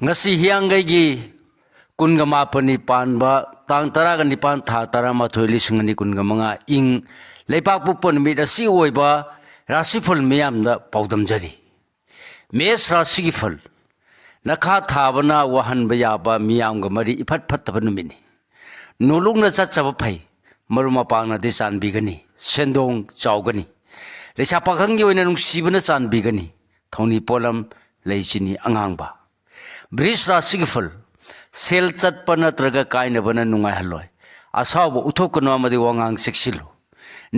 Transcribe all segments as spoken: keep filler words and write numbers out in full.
ꯉꯁꯤ ꯍꯤꯌꯥꯡꯒꯩꯒꯤ ꯀꯨꯟꯒ ꯃꯥꯄꯟꯅꯤ ꯄꯥꯟꯕ ꯇꯥꯡ ꯇꯔꯥꯒ ꯅꯤꯄꯥꯟ ꯊꯥ ꯇꯔꯥꯃꯥꯊꯣꯏ ꯂꯤꯁꯤꯡ ꯑꯅꯤ ꯀꯨꯟꯒ ꯃꯉꯥ ꯏꯪ ꯂꯩꯕꯥꯛꯄꯣꯛꯄ ꯅꯨꯃꯤꯠ ꯑꯁꯤ ꯑꯣꯏꯕ ꯔꯥꯁꯤꯐꯜ ꯃꯤꯌꯥꯝꯗ ꯄꯥꯎꯗꯝꯖꯔꯤ꯫ ꯃꯦꯁ ꯔꯥꯁꯤꯒꯤ ꯐꯜ꯫ ꯅꯈꯥ ꯊꯥꯕꯅ ꯋꯥꯍꯟꯕ ꯌꯥꯕ ꯃꯤꯌꯥꯝꯒ ꯃꯔꯤ ꯏꯐꯠ ꯐꯠꯇꯕ ꯅꯨꯃꯤꯠꯅꯤ꯫ ꯅꯣꯂꯨꯛꯅ ꯆꯠꯆꯕ ꯐꯩ꯫ ꯃꯔꯨꯞ ꯃꯄꯥꯡꯅꯗꯤ ꯆꯥꯟꯕꯤꯒꯅꯤ꯫ ꯁꯦꯟꯗꯣꯡ ꯆꯥꯎꯒꯅꯤ꯫ ꯂꯩꯁꯥ ꯄꯥꯈꯪꯒꯤ ꯑꯣꯏꯅ ꯅꯨꯡꯁꯤꯕꯅ ꯆꯥꯟꯕꯤꯒꯅꯤ꯫ ꯊꯧꯅꯤ ꯄꯣꯠꯂꯝ ꯂꯩ ꯆꯤꯅꯤ ꯑꯉꯥꯡꯕ꯫ ꯕ꯭ꯔꯤꯖ ꯔꯥꯁꯤꯒꯤ ꯐꯜ꯫ ꯁꯦꯜ ꯆꯠꯄ ꯅꯠꯇ꯭ꯔꯒ ꯀꯥꯏꯅꯕꯅ ꯅꯨꯡꯉꯥꯏꯍꯜꯂꯣꯏ꯫ ꯑꯁꯥꯎꯕ ꯎꯠꯊꯣꯛꯀꯅꯨ ꯑꯃꯗꯤ ꯋꯥꯉꯥꯡ ꯆꯦꯛꯁꯤꯜꯂꯨ꯫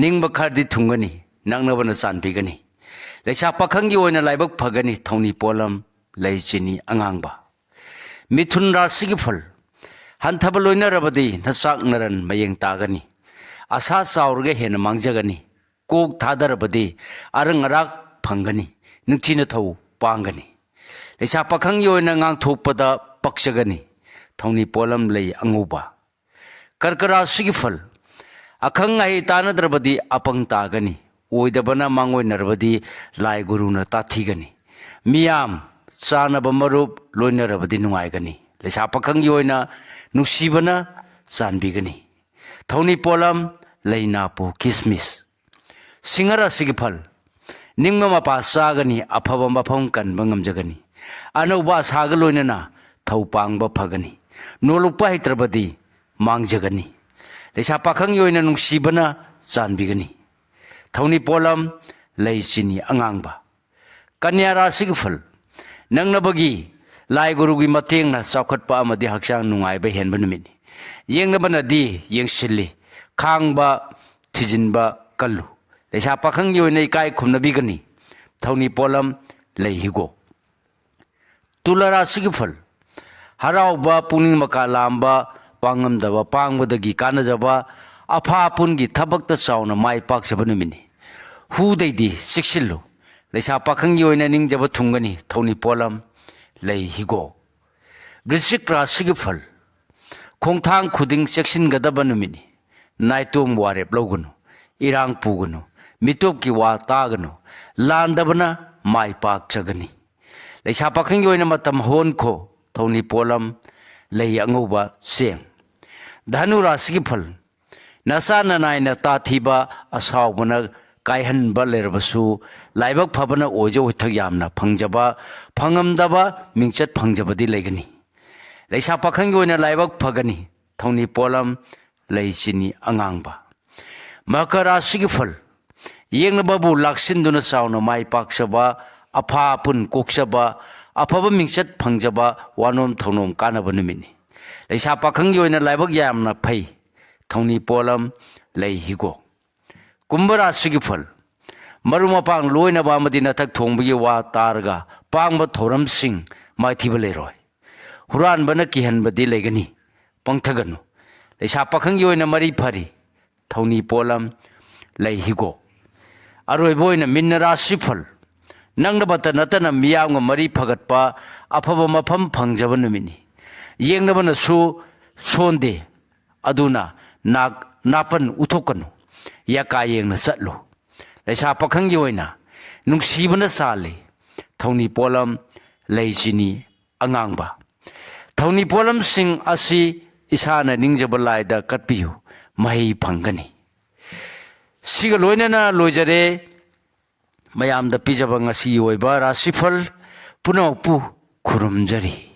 ꯅꯤꯡꯕ ꯈꯔꯗꯤ ꯊꯨꯡꯒꯅꯤ꯫ ꯅꯛꯅꯕꯅ ꯆꯥꯟꯕꯤꯒꯅꯤ꯫ ꯂꯩꯁꯥ ꯄꯥꯈꯪꯒꯤ ꯑꯣꯏꯅ ꯂꯥꯏꯕꯛ ꯐꯒꯅꯤ꯫ ꯊꯧꯅꯤ ꯄꯣꯠꯂꯝ ꯂꯩ ꯆꯤꯅꯤ ꯑꯉꯥꯡꯕ꯫ ꯃꯤꯊꯨꯟ ꯔꯥꯁꯤꯒꯤ ꯐꯜ꯫ ꯍꯟꯊꯕ ꯂꯣꯏꯅꯔꯕꯗꯤ ꯅꯆꯥꯛ ꯅꯔꯟ ꯃꯌꯦꯡ ꯇꯥꯒꯅꯤ꯫ ꯑꯁꯥ ꯆꯥꯎꯔꯒ ꯍꯦꯟꯅ ꯃꯥꯡꯖꯒꯅꯤ꯫ ꯀꯣꯛ ꯊꯥꯗꯔꯕꯗꯤ ꯑꯔꯪ ꯑꯔꯥꯛ ꯐꯪꯒꯅꯤ꯫ ꯅꯤꯡꯊꯤꯅ ꯊꯧ ꯄꯥꯡꯒꯅꯤ꯫ ꯂꯩꯁꯥ ꯄꯥꯈꯪꯒꯤ ꯑꯣꯏꯅ ꯉꯥꯡꯊꯣꯛꯄꯗ ꯄꯛꯆꯒꯅꯤ꯫ ꯊꯧꯅꯤ ꯄꯣꯠꯂꯝ ꯂꯩ ꯑꯉꯧꯕ꯫ ꯀꯔꯀ ꯔꯥꯁꯤꯒꯤ ꯐꯜ꯫ ꯑꯈꯪ ꯑꯍꯩ ꯇꯥꯟꯅꯗ꯭ꯔꯕꯗꯤ ꯑꯄꯪ ꯇꯥꯒꯅꯤ꯫ ꯑꯣꯏꯗꯕꯅ ꯃꯥꯡꯑꯣꯏꯅꯔꯕꯗꯤ ꯂꯥꯏ ꯒꯨꯔꯨꯅ ꯇꯥꯊꯤꯒꯅꯤ꯫ ꯃꯤꯌꯥꯝ ꯆꯥꯅꯕ ꯃꯔꯨꯞ ꯂꯣꯏꯅꯔꯕꯗꯤ ꯅꯨꯡꯉꯥꯏꯒꯅꯤ꯫ ꯂꯩꯁꯥ ꯄꯥꯈꯪꯒꯤ ꯑꯣꯏꯅ ꯅꯨꯡꯁꯤꯕꯅ ꯆꯥꯟꯕꯤꯒꯅꯤ꯫ ꯊꯧꯅꯤ ꯄꯣꯠꯂꯝ ꯂꯩ ꯅꯥꯄꯨ ꯀꯤꯁꯃꯤꯁ꯫ ꯁꯤꯡꯍ ꯔꯥꯁꯤꯒꯤ ꯐꯜ꯫ ꯅꯤꯡꯕ ꯃꯄꯥ ꯆꯥꯒꯅꯤ꯫ ꯑꯐꯕ ꯃꯐꯝ ꯀꯟꯕ ꯉꯝꯖꯒꯅꯤ꯫ ꯑꯅꯧꯕ ꯑꯁꯥꯒ ꯂꯣꯏꯅꯅ ꯊꯧ ꯄꯥꯡꯕ ꯐꯒꯅꯤ꯫ ꯅꯣꯂꯨꯛꯄ ꯍꯩꯇ꯭ꯔꯕꯗꯤ ꯃꯥꯡꯖꯒꯅꯤ꯫ ꯂꯩꯁꯥ ꯄꯥꯈꯪꯒꯤ ꯑꯣꯏꯅ ꯅꯨꯡꯁꯤꯕꯅ ꯆꯥꯟꯕꯤꯒꯅꯤ꯫ ꯊꯧꯅꯤ ꯄꯣꯠꯂꯝ ꯂꯩ ꯆꯤꯅꯤ ꯑꯉꯥꯡꯕ꯫ ꯀꯟꯌꯥ ꯔꯥꯁꯤꯒꯤ ꯐꯜ꯫ ꯅꯪꯅꯕꯒꯤ ꯂꯥꯏ ꯒꯨꯔꯨꯒꯤ ꯃꯇꯦꯡꯅ ꯆꯥꯎꯈꯠꯄ ꯑꯃꯗꯤ ꯍꯛꯆꯥꯡ ꯅꯨꯡꯉꯥꯏꯕ ꯍꯦꯟꯕ ꯅꯨꯃꯤꯠꯅꯤ꯫ ꯌꯦꯡꯅꯕꯅꯗꯤ ꯌꯦꯡꯁꯤꯜꯂꯤ꯫ ꯈꯥꯡꯕ ꯊꯤꯖꯤꯟꯕ ꯀꯜꯂꯨ꯫ ꯂꯩꯁꯥ ꯄꯥꯈꯪꯒꯤ ꯑꯣꯏꯅ ꯏꯀꯥꯏ ꯈꯨꯝꯅꯕꯤꯒꯅꯤ꯫ ꯊꯧꯅꯤ ꯄꯣꯠꯂꯝ ꯂꯩ ꯍꯤꯒꯣꯛ꯫ ꯇꯨꯂꯥ ꯔꯥꯁꯤꯒꯤ ꯐꯜ꯫ ꯍꯔꯥꯎꯕ, ꯄꯨꯛꯅꯤꯡ ꯃꯀꯥ ꯂꯥꯝꯕ, ꯄꯥꯡꯉꯝꯗꯕ ꯄꯥꯡꯕꯗꯒꯤ ꯀꯥꯟꯅꯖꯕ, ꯑꯐꯥ ꯑꯄꯨꯟꯒꯤ ꯊꯕꯛꯇ ꯆꯥꯎꯅ ꯃꯥꯏ ꯄꯥꯛꯆꯕ ꯅꯨꯃꯤꯠꯅꯤ꯫ ꯍꯨꯗꯩꯗꯤ ꯆꯦꯛꯁꯤꯜꯂꯨ꯫ ꯂꯩꯁꯥ ꯄꯥꯈꯪꯒꯤ ꯑꯣꯏꯅ ꯅꯤꯡꯖꯕ ꯊꯨꯡꯒꯅꯤ꯫ ꯊꯧꯅꯤ ꯄꯣꯠꯂꯝ ꯂꯩ ꯍꯤꯒꯣꯛ꯫ ꯕ꯭ꯔꯤꯁꯤꯛ ꯔꯥꯁꯤꯒꯤ ꯐꯜ꯫ ꯈꯣꯡꯊꯥꯡ ꯈꯨꯗꯤꯡ ꯆꯦꯛꯁꯤꯟꯒꯗꯕ ꯅꯨꯃꯤꯠꯅꯤ꯫ ꯅꯥꯏꯇꯣꯝ ꯋꯥꯔꯦꯞ ꯂꯧꯒꯅꯨ꯫ ꯏꯔꯥꯡ ꯄꯨꯒꯅꯨ꯫ ꯃꯤꯇꯣꯞꯀꯤ ꯋꯥ ꯇꯥꯒꯅꯨ꯫ ꯂꯥꯟꯗꯕꯅ ꯃꯥꯏ ꯄꯥꯛꯆꯒꯅꯤ꯫ ꯂꯩꯁꯥ ꯄꯥꯈꯪꯒꯤ ꯑꯣꯏꯅ ꯃꯇꯝ ꯍꯣꯟꯈꯣ꯫ ꯊꯧꯅꯤ ꯄꯣꯠꯂꯝ, ꯂꯩ ꯑꯉꯧꯕ, ꯆꯦꯡ꯫ ꯙꯅꯨ ꯔꯥꯁꯤꯒꯤ ꯐꯜ: ꯅꯆꯥ ꯅꯅꯥꯏꯅ ꯇꯥꯊꯤꯕ, ꯑꯁꯥꯎꯕꯅ ꯀꯥꯏꯍꯟꯕ ꯂꯩꯔꯕꯁꯨ, ꯂꯥꯏꯕꯛ ꯐꯕꯅ ꯑꯣꯏꯖ ꯑꯣꯏꯊꯛ ꯌꯥꯝꯅ ꯐꯪꯖꯕ, ꯐꯪꯉꯝꯗꯕ ꯃꯤꯡꯆꯠ ꯐꯪꯖꯕꯗꯤ ꯂꯩꯒꯅꯤ꯫ ꯂꯩꯁꯥ ꯄꯥꯈꯪꯒꯤ ꯑꯣꯏꯅ ꯂꯥꯏꯕꯛ ꯐꯒꯅꯤ꯫ ꯊꯧꯅꯤ ꯄꯣꯠꯂꯝ: ꯂꯩ ꯆꯤꯅꯤ ꯑꯉꯥꯡꯕ꯫ ꯃꯀꯔ ꯔꯥꯁꯤꯒꯤ ꯐꯜ: ꯌꯦꯡꯅꯕꯕꯨ ꯂꯥꯛꯁꯤꯟꯗꯨꯅ ꯆꯥꯎꯅ ꯃꯥꯏ ꯄꯥꯛꯆꯕ, ꯑꯐꯥ ꯑꯄꯨꯟ ꯀꯣꯛꯆꯕ, ꯑꯐꯕ ꯃꯤꯡꯆꯠ ꯐꯪꯖꯕ, ꯋꯥꯅꯣꯝ ꯊꯧꯅꯣꯝ ꯀꯥꯟꯅꯕ ꯅꯨꯃꯤꯠꯅꯤ꯫ ꯂꯩꯁꯥ ꯄꯥꯈꯪꯒꯤ ꯑꯣꯏꯅ ꯂꯥꯏꯕꯛ ꯌꯥꯝꯅ ꯐꯩ꯫ ꯊꯧꯅꯤ ꯄꯣꯠꯂꯝ: ꯂꯩ ꯍꯤꯒꯣꯛ꯫ ꯀꯨꯝꯚ ꯔꯥꯁꯤꯒꯤ ꯐꯜ: ꯃꯔꯨꯞ ꯃꯄꯥꯡ ꯂꯣꯏꯅꯕ ꯑꯃꯗꯤ ꯅꯊꯛ ꯊꯣꯡꯕꯒꯤ ꯋꯥ ꯇꯥꯔꯒ ꯄꯥꯡꯕ ꯊꯧꯔꯝꯁꯤꯡ ꯃꯥꯏꯊꯤꯕ ꯂꯩꯔꯣꯏ꯫ ꯍꯨꯔꯥꯟꯕꯅ ꯀꯤꯍꯟꯕꯗꯤ ꯂꯩꯒꯅꯤ, ꯄꯪꯊꯒꯅꯨ꯫ ꯂꯩꯁꯥ ꯄꯥꯈꯪꯒꯤ ꯑꯣꯏꯅ ꯃꯔꯤ ꯐꯔꯤ꯫ ꯊꯧꯅꯤ ꯄꯣꯠꯂꯝ: ꯂꯩ ꯍꯤꯒꯣꯛ꯫ ꯑꯔꯣꯏꯕ ꯑꯣꯏꯅ ꯃꯤꯟꯅ ꯔꯥꯁꯤ ꯐꯜ: ꯅꯪꯅꯕꯇ ꯅꯠꯇꯅ ꯃꯤꯌꯥꯝꯒ ꯃꯔꯤ ꯐꯒꯠꯄ, ꯑꯐꯕ ꯃꯐꯝ ꯐꯪꯖꯕ ꯅꯨꯃꯤꯠꯅꯤ꯫ ꯌꯦꯡꯅꯕꯅꯁꯨ ꯁꯣꯟꯗꯦ, ꯑꯗꯨꯅ ꯅꯥꯛ ꯅꯥꯄꯟ ꯎꯊꯣꯛꯀꯅꯨ, ꯌꯥꯀꯥ ꯌꯦꯡꯅ ꯆꯠꯂꯨ꯫ ꯂꯩꯁꯥ ꯄꯥꯈꯪꯒꯤ ꯑꯣꯏꯅ ꯅꯨꯡꯁꯤꯕꯅ ꯆꯥꯜꯂꯤ꯫ ꯊꯧꯅꯤ ꯄꯣꯠꯂꯝ: ꯂꯩ ꯆꯤꯅꯤ ꯑꯉꯥꯡꯕ꯫ ꯊꯧꯅꯤ ꯄꯣꯠꯂꯝꯁꯤꯡ ꯑꯁꯤ ꯏꯁꯥꯅ ꯅꯤꯡꯖꯕ ꯂꯥꯏꯗ ꯀꯠꯄꯤꯌꯨ, ꯃꯍꯩ ꯐꯪꯒꯅꯤ꯫ ꯁꯤꯒ ꯂꯣꯏꯅꯅ ꯂꯣꯏꯖꯔꯦ꯫ ꯃꯌꯥꯝꯗ ꯄꯤꯖꯕ ꯉꯁꯤꯒꯤ ꯑꯣꯏꯕ ꯔꯥꯁꯤꯐꯜ ꯄꯨꯝꯅꯃꯛꯄꯨ ꯈꯨꯔꯨꯝꯖꯔꯤ꯫